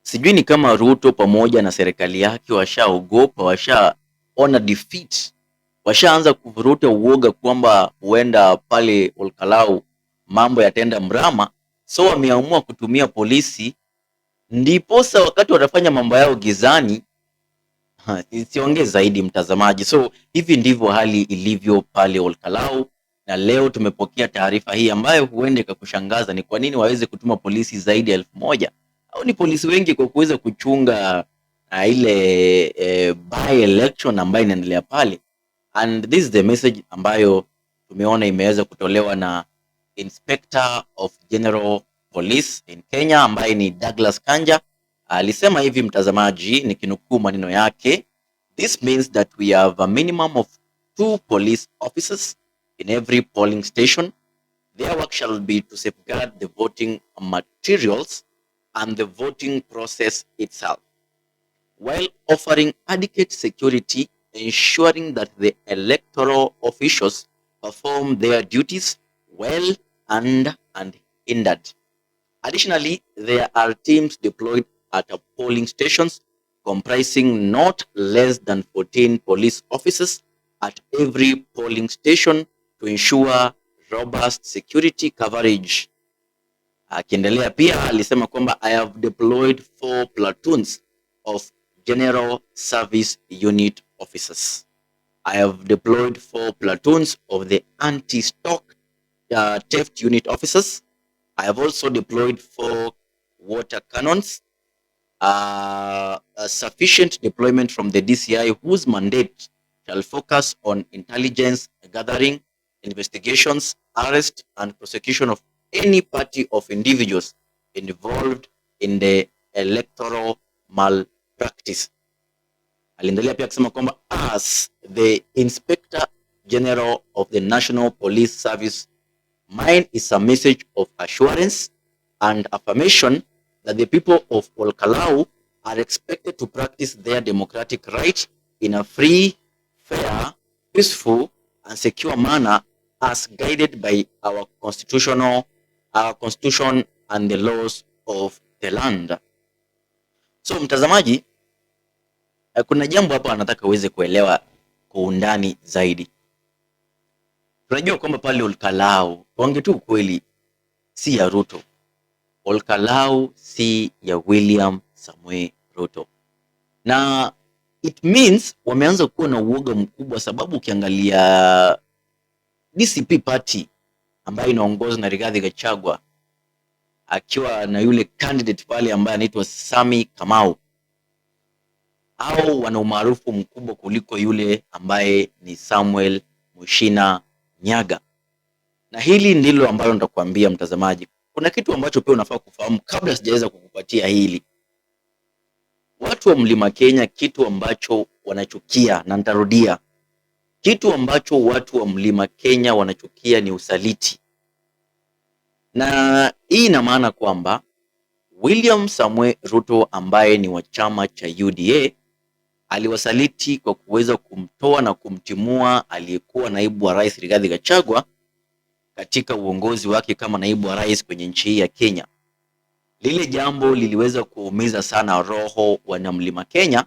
Sijui ni kama Ruto pamoja na serikali yake washaogopa, washaona defeat, washaanza kuvuruta uoga kwamba huenda pale Olkalau mambo yataenda mrama, so wameamua kutumia polisi, ndiposa wakati watafanya mambo yao gizani. Ha, siongee zaidi, mtazamaji. So hivi ndivyo hali ilivyo pale Olkalau, na leo tumepokea taarifa hii ambayo huenda ikakushangaza. Ni kwa nini waweze kutuma polisi zaidi ya 1000 au ni polisi wengi kwa kuweza kuchunga ile by election ambayo inaendelea pale. And this is the message ambayo tumeona imeweza kutolewa na Inspector of General Police in Kenya ambaye ni Douglas Kanja. Alisema hivi, mtazamaji, nikinukuu maneno yake: "This means that we have a minimum of two police officers in every polling station. Their work shall be to safeguard the voting materials and the voting process itself, while offering adequate security, ensuring that the electoral officials perform their duties well and unhindered. Additionally, there are teams deployed at polling stations comprising not less than 14 police officers at every polling station to ensure robust security coverage." Akiendelea pia alisema kwamba, "I have deployed four platoons of General Service Unit officers. I have deployed four platoons of the anti-stock theft unit officers. I have also deployed four water cannons, a sufficient deployment from the DCI whose mandate shall focus on intelligence gathering, investigations, arrest and prosecution of any party of individuals involved in the electoral malpractice." Aliendelea pia kusema kwamba, "As the Inspector General of the National Police Service, mine is a message of assurance and affirmation that the people of Olkalau are expected to practice their democratic right in a free, fair, peaceful and secure manner as guided by our constitution and the laws of the land." So mtazamaji, kuna jambo hapa anataka uweze kuelewa kwa undani zaidi. Tunajua kwamba pale Olkalau, tuongee tu ukweli, si ya Ruto. Olkalau si ya William Samoei Ruto, na it means wameanza kuwa na uoga mkubwa, sababu ukiangalia DCP party ambayo inaongozwa na Rigathi Gachagua akiwa na yule candidate pale ambaye anaitwa Sami Kamau, au wana umaarufu mkubwa kuliko yule ambaye ni Samuel Mushina Nyaga. Na hili ndilo ambalo nitakwambia mtazamaji. Kuna kitu ambacho pia unafaa kufahamu kabla sijaweza kukupatia hili. Watu wa Mlima Kenya, kitu ambacho wanachukia, na nitarudia, kitu ambacho watu wa Mlima Kenya wanachukia ni usaliti, na hii ina maana kwamba William Samoei Ruto ambaye ni wa chama cha UDA aliwasaliti kwa kuweza kumtoa na kumtimua aliyekuwa naibu wa rais Rigathi Gachagua katika uongozi wake kama naibu wa rais kwenye nchi hii ya Kenya. Lile jambo liliweza kuumiza sana roho wana Mlima Kenya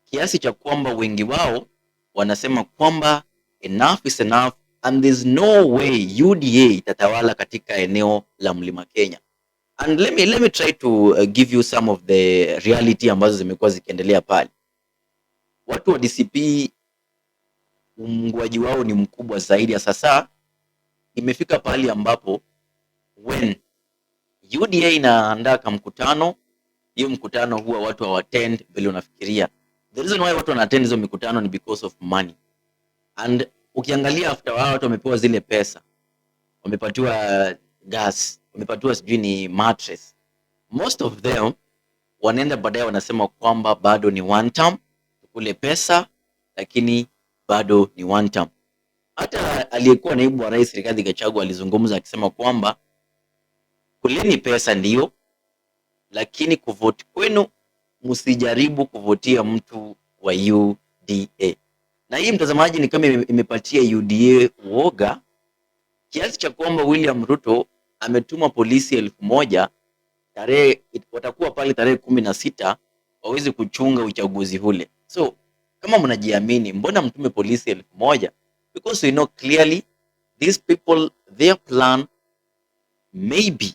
kiasi cha kwamba wengi wao wanasema kwamba enough is enough and there's no way UDA itatawala katika eneo la Mlima Kenya. And let me try to give you some of the reality ambazo zimekuwa zikiendelea pale. Watu wa DCP uunguaji wao ni mkubwa zaidi ya sasa. Imefika pahali ambapo when UDA inaandaa mkutano, hiyo mkutano huwa watu hawa-attend vile unafikiria. The reason why watu wana-attend hizo mikutano ni because of money. And ukiangalia after wao watu wamepewa zile pesa, wamepatiwa gas, wamepatiwa sijui ni mattress. Most of them wanaenda baadaye wanasema kwamba bado ni one term, tukule pesa lakini bado ni one term. Hata aliyekuwa naibu wa rais Rigathi Gachagua alizungumza akisema kwamba kuleni pesa ndiyo, lakini kuvote kwenu msijaribu kuvotia mtu wa UDA. Na hii, mtazamaji, ni kama imepatia UDA uoga kiasi cha kwamba William Ruto ametuma polisi 1000 Tarehe watakuwa pale tarehe 16 waweze kuchunga uchaguzi ule. So kama mnajiamini, mbona mtume polisi 1000? Because we know clearly these people, their plan, maybe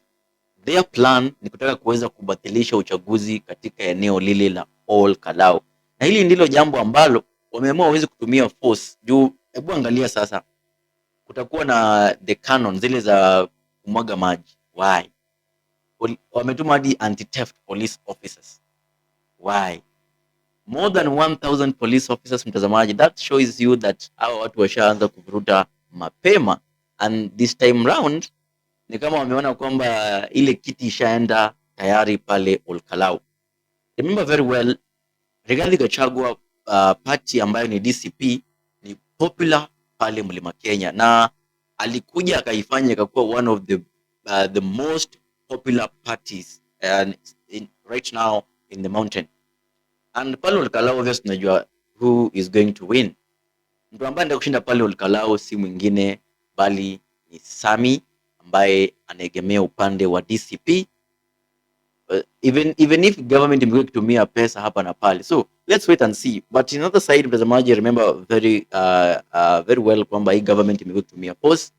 their plan ni kutaka kuweza kubatilisha uchaguzi katika eneo lile la Ol Kalou, na hili ndilo jambo ambalo wameamua waweze kutumia force juu. Hebu angalia sasa, kutakuwa na the cannon zile za kumwaga maji. Why? Wametuma hadi anti-theft police officers. Why? More than 1000 police officers, mtazamaji, that shows you that hawa watu washaanza kuvuruta mapema, and this time round ni kama wameona kwamba ile kiti ishaenda tayari pale Olkalou. Remember very well, Rigathi Gachagua, party ambayo ni DCP ni popular pale Mlima Kenya, na alikuja akaifanya ikakuwa one of the most popular parties and right now in the mountain. And pale Olkalou, obviously tunajua who is going to win. Mtu ambaye anaenda kushinda pale Olkalou si mwingine bali ni Sami ambaye anaegemea upande wa DCP. Even if government imekuwa ikitumia pesa hapa na pale, so let's wait and see. But in other side, mtazamaji, remember very well kwamba hii government imekuwa ikitumia force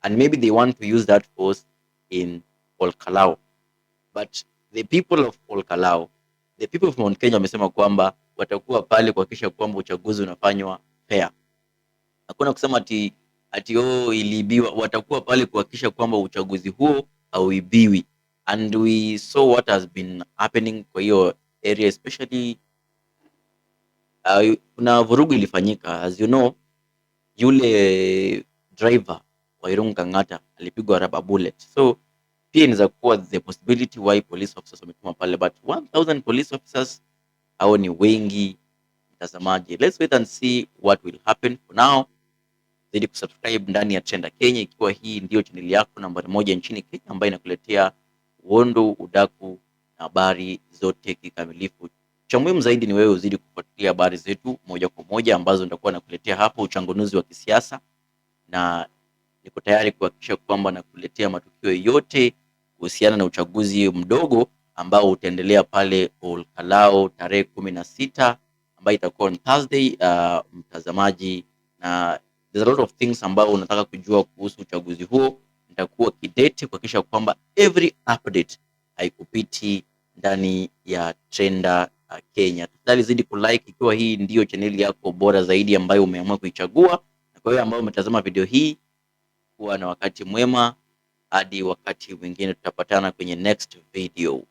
and maybe they want to use that force in Olkalou, but the people of Olkalou, the people of Mount Kenya wamesema kwamba watakuwa pale kuhakikisha kwamba uchaguzi unafanywa fair. Hakuna kusema ati oh, iliibiwa. Watakuwa pale kuhakikisha kwamba uchaguzi huo hauibiwi, and we saw what has been happening kwa hiyo area, especially kuna vurugu ilifanyika. As you know, yule driver wa Irungu Kang'ata alipigwa rubber bullet, so pia inaweza kuwa the possibility why police officers wametuma pale, but 1000 police officers hao ni wengi, mtazamaji. Let's wait and see what will happen. For now, zidi kusubscribe ndani ya Trenda Kenya, ikiwa hii ndiyo chaneli yako nambari moja nchini Kenya ambayo inakuletea uondo, udaku na habari zote kikamilifu. Cha muhimu zaidi ni wewe uzidi kufuatilia habari zetu moja kwa moja ambazo nitakuwa nakuletea hapo, uchanganuzi wa kisiasa, na niko tayari kuhakikisha kwamba nakuletea matukio yote kuhusiana na uchaguzi mdogo ambao utaendelea pale Olkalou tarehe 16 ambayo itakuwa on Thursday. Mtazamaji, na there's a lot of things ambao unataka kujua kuhusu uchaguzi huo, nitakuwa kidete kuhakikisha kwamba every update haikupiti ndani ya Trenda Kenya. Tafadhali zidi kulike ikiwa hii ndiyo chaneli yako bora zaidi ambayo umeamua kuichagua, na kwa hiyo ambao umetazama video hii, kuwa na wakati mwema hadi wakati mwingine tutapatana kwenye next video.